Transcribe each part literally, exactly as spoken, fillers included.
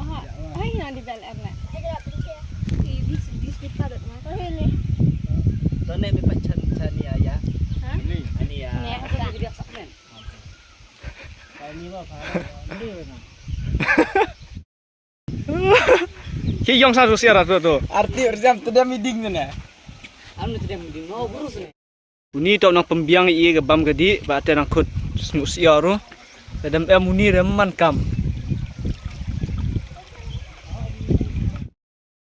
Aha. Ay, yang di bel erna. Di, di, di, di, padat na. Ini. Tone bi pachan chani aya. Ha? Ani ya. Ini. Ini. Ki yong sa rusia ratu tu. Arti urjam tu dia miding tu na. Anu tu dia miding. Oh, burus ni. Uni tau nang pembiang i ka bam ka di ba te nang khut snu siar ru. Te dem em uni dem man kam.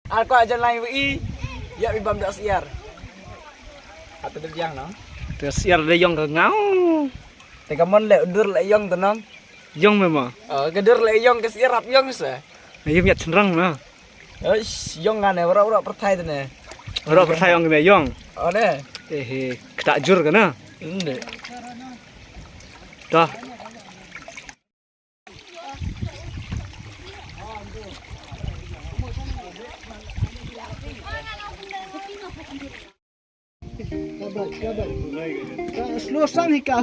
Ar ko ajan lai wi ya bi bam da siar. Ata de biang no. Te siar de yong ka ngau. Te ka mon le dur le yong te nong. Yong me ma. Oh, ka dur le yong ka siar ap yong se. Yong ya chenrang na. Eish, yong ngane, ora, ora perthai tene. Ora perthai yong kene yong. Oh, ne. Eh, eh, kata jur kana. Inde. Dah. Slow sang hika.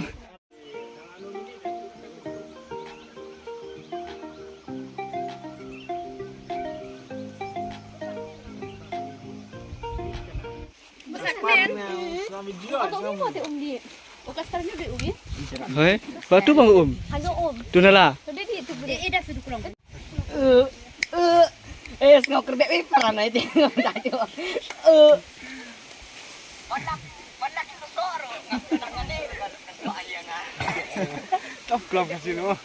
Hei, batu bang um. Halo um. Tunala. Tadi di itu boleh. Eh, eh, eh, sngewkyrpad eh, para nai te. Eh. Top club casino.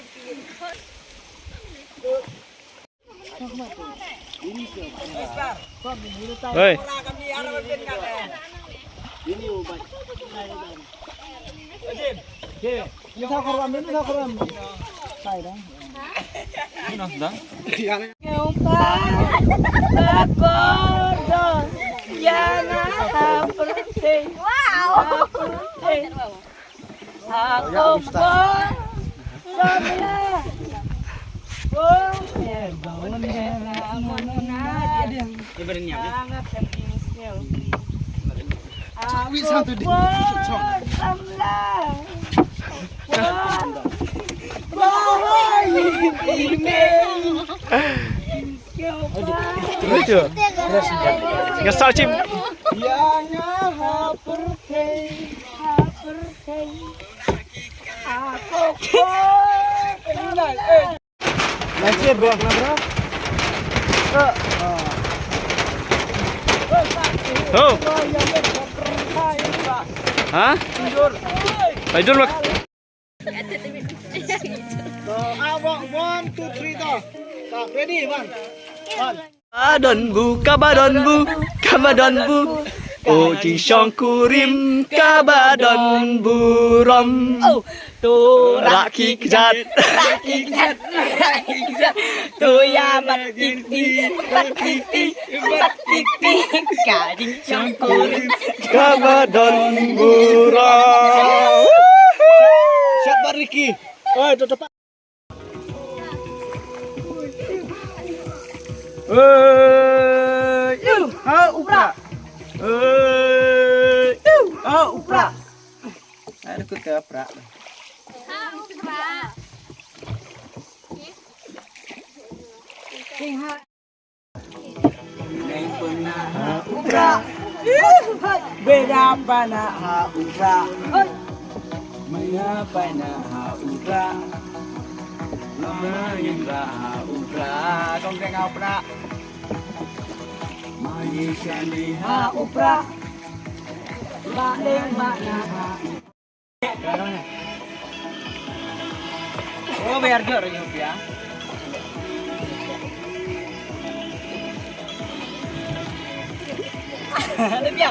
Hei. Wow. That's it, bro. Oh. Ha? Ayo, mak. So, ah, one, one, two, three, go. Stop. Ready, one. One. Ka ba don bu, ka ba don bu, ka ba don bu. O jingshongkurim, ka ba don burom. Oh, to rak ki kjat, rak ki kjat, rak ki kjat. To ïa mat titi, mat titi, mat titi. Ka jingshongkurim, ka ba don burom. Shat bariki. Oi, to tepat. Oi, ha, upra. Oi, ha, upra. Ada kut ka pra. Neng pernah ha upra. Beda pernah ha upra. Maya pernah ha upra. Maya ha upra. Kong deng ha upra. Maya shani ha upra. Ba deng mana ha upra. Oh, bayar jor rupiah. Lebih.